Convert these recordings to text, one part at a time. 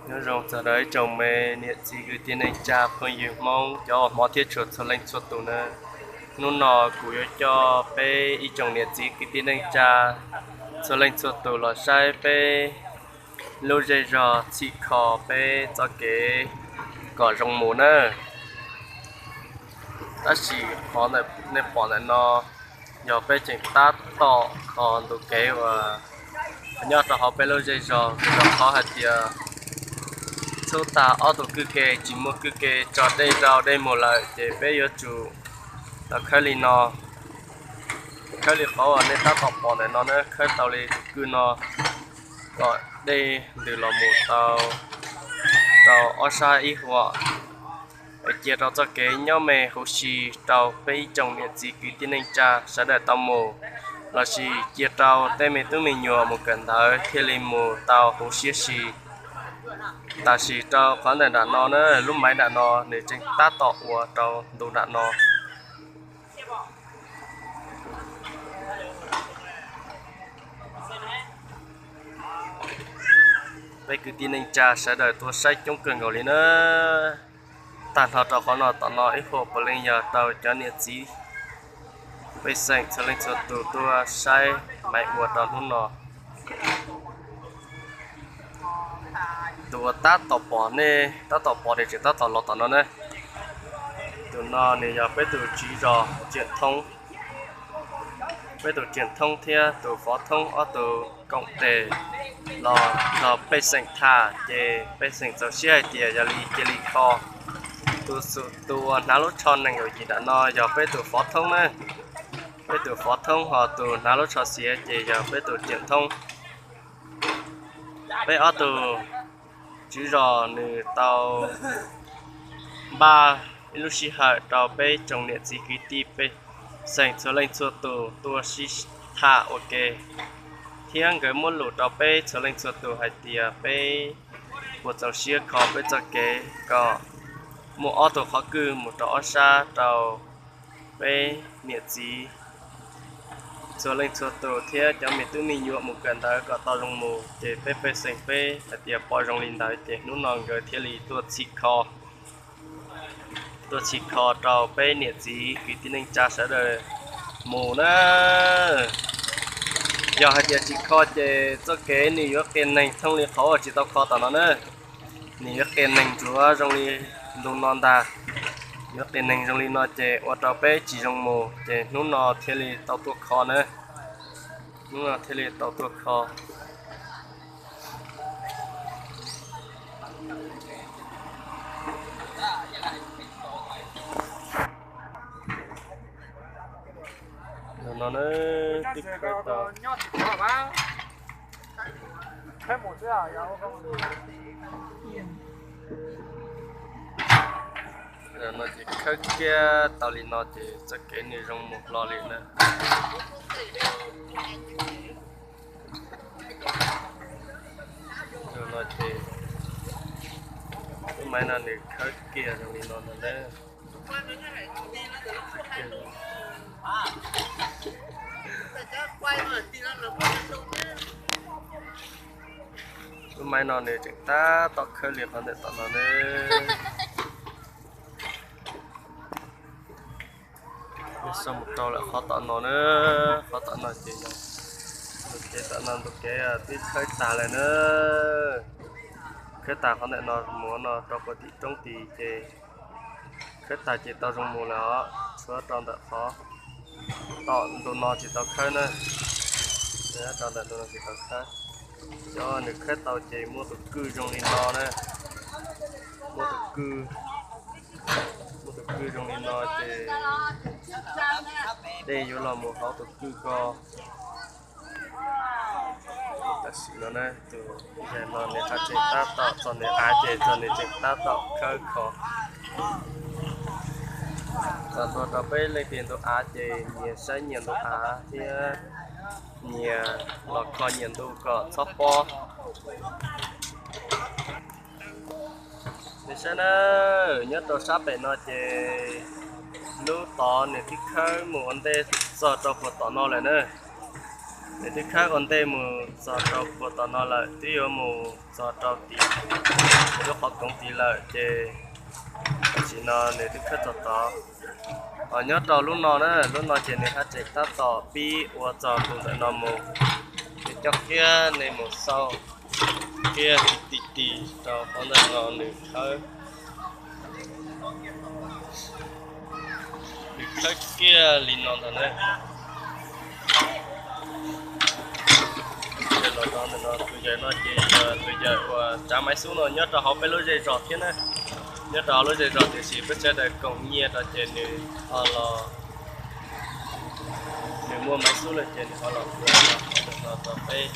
Nyob zoo txog rau ib tsoom me niam txiv kwv tij neej tsa phooj ywg Hmoob cov uas hmov thiab tshua txhua leej txhua tus na. Hnub no kuv yuav coj peb ib tsoom niam txiv kwv tij neej tsa txhua leej txhua tus los saib peb lub zej zog txhim kho peb txoj kev kom zoo mus na. Tab sis qhov nej pom ntawm no yog peb tseem tab tom kho ntug kev uas nyob rau hauv peb lub zej zog, vim rau qhov hais tias txhub tag ob tug kwj ke tsis muaj kwj ke tso dej rau dej mus lawm, ces peb yuav tsum tau khawb li no, khawb li qhov uas nej tab tom pom ntawm no na, khawb tau li tus kwj no kom dej ntws los mus tau rau ob sab ib huam, cia rau txoj kev nyob me huv si rau peb ib tsoom niam txiv kwv tij neej tsa sawv daws tau mus, lossis cia rau tej me tub me nyuam mus kawm ntawv thiaj li mus tau huv siab si. Tab sis rau qhov ntawm nram no na, lub maiv nram no nws tseem tab tom ua rau ntu nram no. Peb kwv tij neej tsa sawv daws tuaj saib coob kawg nkaus li na. Tag nrho rau qhov no tom no ib huam puav leej yog rau cov niam txiv pej xeem txhua leej txhua tus tuaj saib maiv ua rau hnub no. Tus uas tab tom pom nej tab tom pom nws tseem tab tom los tom no na, tus no nws yog peb tus tswv zos Tsiam Thoob. Peb tus Tsiam Thoob thiab tus Fov Thoob ob tug koom tes los nrog pej xeem tham, ces pej xeem txaus siab hais tias yog li cia li kho. Tus xu- tus uas hnav lub tsho nees nkaum yim nram no yog peb tus Fov Thoob na. Peb tus Fov Thoob, ho tus hnav lub tsho xiav ces yog peb tus Tsiam Thoob. Peb ob tug tswv zos nws tau npaj ib lub sij hawm rau peb tsoom niam txiv kwv tij pej xeem txhua leej txhua tus tuaj sib tham ua ke, thiab nkawd muab lus rau peb txhua leej txhua tus hais tias peb puas txaus siab kho peb txoj kev kom muaj ob tug qhov kwj mus rau ob sab rau peb niam txiv txhua leej txhua tus thiab cov me tub me nyuam mus kawm ntawv kom tau zoo mus. Ces peb pej xeem peb hais tias pom zoo li ntawd ces hnub no nkawd thiaj li tuaj txhim kho, tuaj txhim kho rau peb niam txiv kwv tij neej tsa sawv daws mus na. Yog hais tias tsis kho ces txoj kev nws yuav qias neeg thooj li qhov uas tsis tau kho tom no na. Nws yuav qias neeg ntsuav zoo li ntu no ntag. Yuav qias neeg zoo li no ces ua rau peb tsis zoo mus, ces hnub no thiaj li tau tuaj kho na. Hnub no thiaj li tau tuaj kho. No na, twb khawb tau. No ces khawb kiag tau li no ces txoj kev nws zoo mus hlo li na. No ces lub maiv no nws khawb kiag zoo li no no na. Lub maiv no nws tseem tab tom khawb li qhov ntawm tom no na. Xauj mus rau lawm qhov tom no na, qhov tom no ces yog ntug kev tom no, ntug kev twb khawb tag lawm na. Khawb tag qhov ntawm no mus no rau puag tim roob tid ces khawb tag ces tau zoo mus lawm os. Tshuav rau ntawm qhov tom ntu no tsis tau khawb na, rau ntawm ntu no tsis tau khawb. Cov nws khawb tau ces muaj tus kwj zoo li no na, muaj tus kwj, muaj tus kwj zoo li no ces dej yuav los mus hauv tus kwj ko. Tam sim no na, tus yawg no nws haj tseem tab tom txog nws av ces txog nws tseem tab tom khawb kho. Txog ntua rau peb leej twg ntu av ces nyias saib nyias ntu av thiab nyias los kho nyias ntu kom txhob pob. Nws saib na, nyob rau sab pem no ces lub tod nws twb khawb mus ua ntej txog rau puag tom no lawm na. Nws twb khawb ua ntej mus txog rau puag tom no lawm, twb yuav mus txog rau tim lub qhov koov tid lawm ces tam sim no nws twb khawb txog tod. Ho nyob rau lub no na, lub no ces nws haj tseem tab tom pib ua txog tus ntawm no mus. Nws coj kiag nej mus xauj kiag ti ti rau qhov ntawm no nws khawb, nws khawb kiag li no ntag na. Ces los rau ntawm no, tus yawm no ces yog tus yawm uas tsav maiv xub no nyob rau hauv peb lub zej zos thiab na. Nyob rau hauv lub zej zos tiam sis peb sawv daws koom nyiaj rau ces nws ho los, nws muaj maiv xub lawm ces nws ho los ua no rau peb.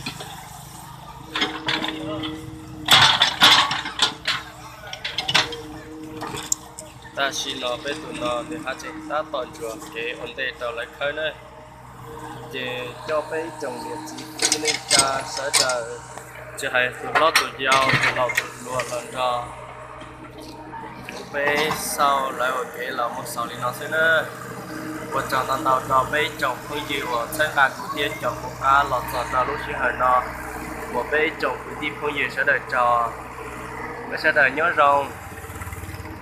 Tam sim no peb tus no nws haj tseem tab tom ntsuas kev ua ntej rau lawv khawb na. Ces coj peb ib tsoom niam txiv kwv tij neej tsa sawv daws, tsis hais tus hlob tus yau, tus laus tus hluas los nrog kuv peb xauj lawv ua kev los mus xaus li no xwb na. Ua tsaug ntau ntau rau peb ib tsoom phooj ywg uas txhawb nqa kuv thiab caum kuv qab los txog rau lub sij hawm no. Uas peb ib tsoom kwv tij phooj ywg sawv daws tso, sawv daws nyob zoo.